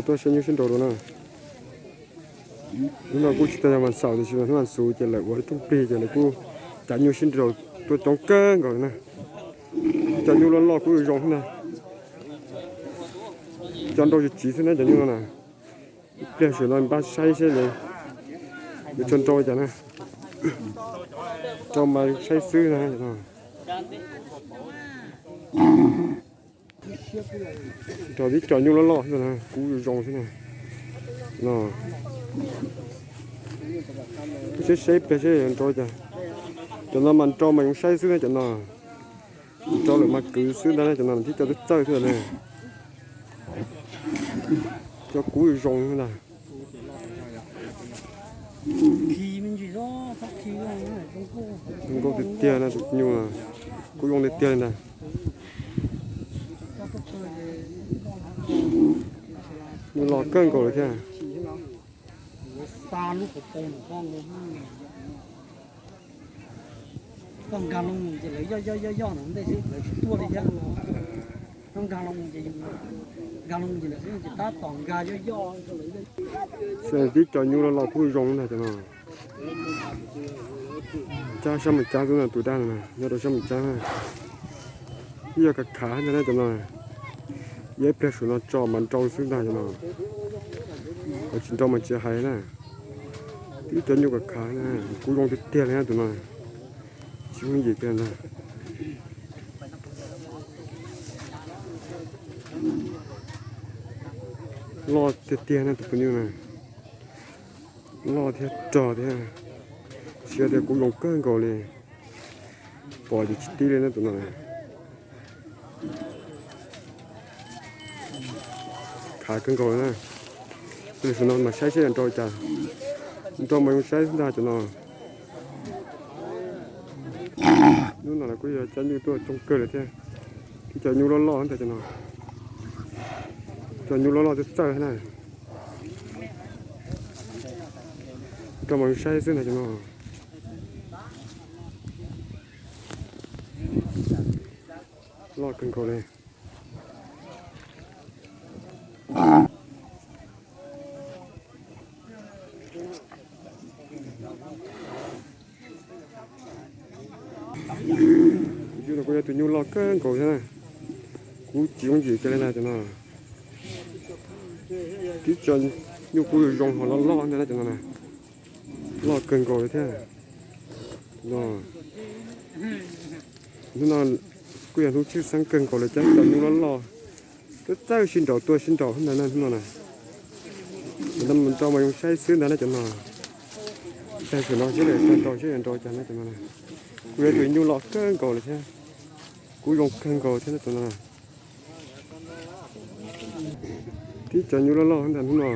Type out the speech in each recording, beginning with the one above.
Tuaj saib nyuj sib nraus dua na. Hnub no kuj tsis tau yog vas xaum tiam sis mas hnub vas xuv ces lawv ua ib rooj plig ces lawv kuj cav nyuj sib nraus tuaj coob kawg nkaus li na. Cov nyuj loj loj kuj zoo zoo xwb na. Cov nrau tsiv tsiv xwb na cov nyuj no na. Ib pliag sawv no npaj saib seb yuav tso nrau li cas na. Rau mas saib xwb na. Rau tib co nyuj loj loj xwb na kuj zoo zoo xwb na. No, saib saib ib pliag seb yuav nrau li cas. Cov no mas nrau mas zoo saib xwb na cov no. Nrau lawm mas kwv xwb ntag na cov no, tib co txawj txawj xwb na. Cov kub zoo ntag. Zoo nkauj tiag tiag na tus nyuj, kub zoo tiag tiag li ntag. Nyuj loj kawg nkaus li thiab. Koj nkag loo mus ces lawv yoj yoj yoj yoj ntawm ntej xwb lawv tsis tuaj li thiab. Koj nkag loo mus ces, nkag loo mus ces lawv xwb ces tab tom nkag yoj yoj. Tib co nyuj loj loj kub zoo ntag cov no. Cab sab mus cab xwb ntag tus dab no, nyob rau sab mus cab na. Ib yog khav khav ntag na cov no. Yog ib pliag sawv no tso mas nrau xwb ntag cov no. Ho tsis nrau mas tsis hais na. Tib cov nyuj khav khav na, kub zoo tiag tiag li na tus no. Tsis yooj yim kiag ntag. Loj tiag tiag na tus pus nyuj na. Loj thiab rog thiab. Siab tias kub zoo kawg nkaus li. Pom ces tsis tib li na tus no. Khav kawg nkaus li na. Ib pliag sawv no mas saib saib yuav nrau cas. Nrau mas zoo saib xwb ntag cov no. Hnub no kuj yog cab nyuj tuaj coob kawg li thiab. Tib co nyuj loj loj ntag cov no. Cov nyuj loj loj txawj txawj na. Nrau mas zoo saib xwb ntag cov no. Loj kawg nkaus li. Tus nyuj no kuj yog tus nyuj loj kawg nkaus thiab na. Kub tsis yooj yim kiag li na cov no. Tib co nyuj kub zoo ho loj loj ntag na cov no na. Loj kawg nkaus li thiab. Hnub no kuj yog hnub tshwj xeeb kawg nkaus li, cab cov nyuj loj loj txawj txawj sib nraus tuaj sib nraus ntag na hnub no na. Cov no nrau mas zoo saib xwb ntag na cov no. Tag kis no seb lawv tso nrau seb yuav nrau cas na cov no na. Kuj yog tus nyuj loj kawg nkaus li thiab. Kub zoo kawg nkaus thiab na cov no na. Tib co nyuj loj loj ntag hnub no.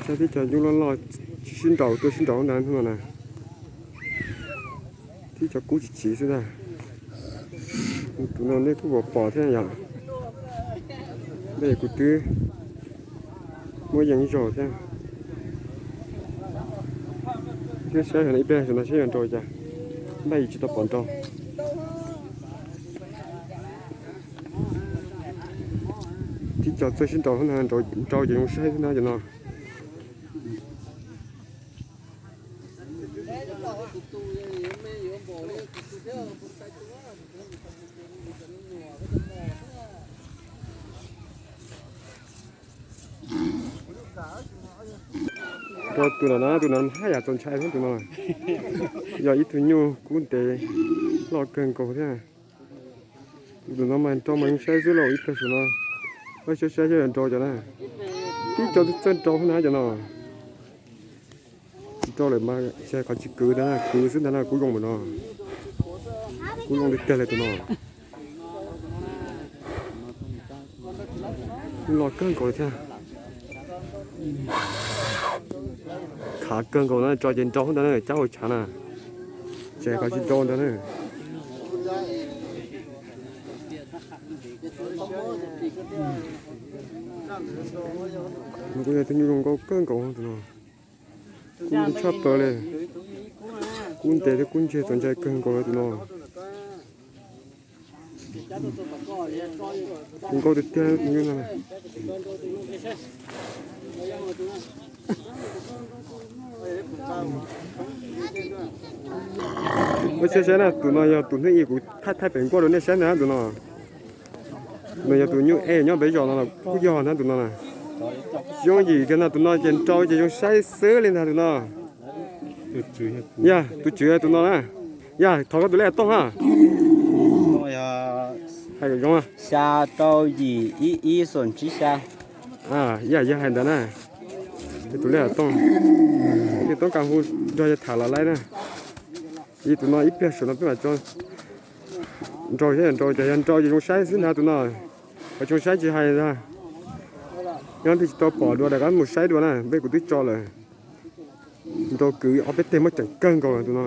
Saib tib co nyuj loj loj sib nraus tuaj sib nraus ntag hnub no na. Tib co kub tsis tsiv xwb ntag. Tus no nej kuj pom pom thiab yom. Ntej kuv twb muab yees zaug thiab. Thiab saib ib pliag no saib yuav nrau cas. Npaj yim tsis tau pom nrau. Tib co txawj sib nraus, nrau ces zoo saib xwb na cov no. Rau tus no na, tus no haj yam txaus ntshai thiab tus no. Yog ib tug nyuj kub ntev loj kawg nkaus thiab. Tus no mas nrau mas zoo saib xwb lauj, ib pliag saum no. Saib saib yuav nrau cov na. Tib co txawj nrau na cov no. Tsis nrau lawm mas tsis hais qhov tsis kwv ntag na, kwv xwb ntag na, kub zoo npaum no. Kub zoo tiag tiag li tus no. Loj kawg nkaus li thiab. Khav kawg nkaus na, tso ces nrau ntag na, cab hauv tshav na. Tsis hais qhov tsis nrau ntag na. Nws kuj yog tus nyuj zoo nkauj kawg nkaus tus no. Kub tshaj plaws li. Kub ntev thiab kub ntseg txaus ntshai kawg nkaus li tus no. Tus nkauj tiag tiag tus nyuj no. Ua saib saib na, tus no yog tus hnub ib kuv thaij thaij pem nkuaj rau nej saib ntag tus no. Tus no yog tus nyuj ej nyob pem zos no los kuj yog ntag tus no na. Zoo yim kiag no tus no ces nrau ces zoo saib xwb li ntag tus no. Yog tus tswv tus no na. Yog thov koj tus lej tooj ha. Hais kom zoo. Xya rau yim ib ib xoom tsib xya. Yog yog hais ntawd na. Tus lej tooj, yog toob kas hu nrog yog tham los laib na. Ib tus no ib pliag saum no peb mam tso. Nrau thiab nrau ces yog nrau ces zoo saib xwb ntag tus no. Qhov zoo saib tsis hais ntag. Nyob peb tsis tau pom dua, rov qab mus saib dua na, peb kuv twb tso lawm. Nrau kwv ob peb teg muab ceem kawg nkaus tus no.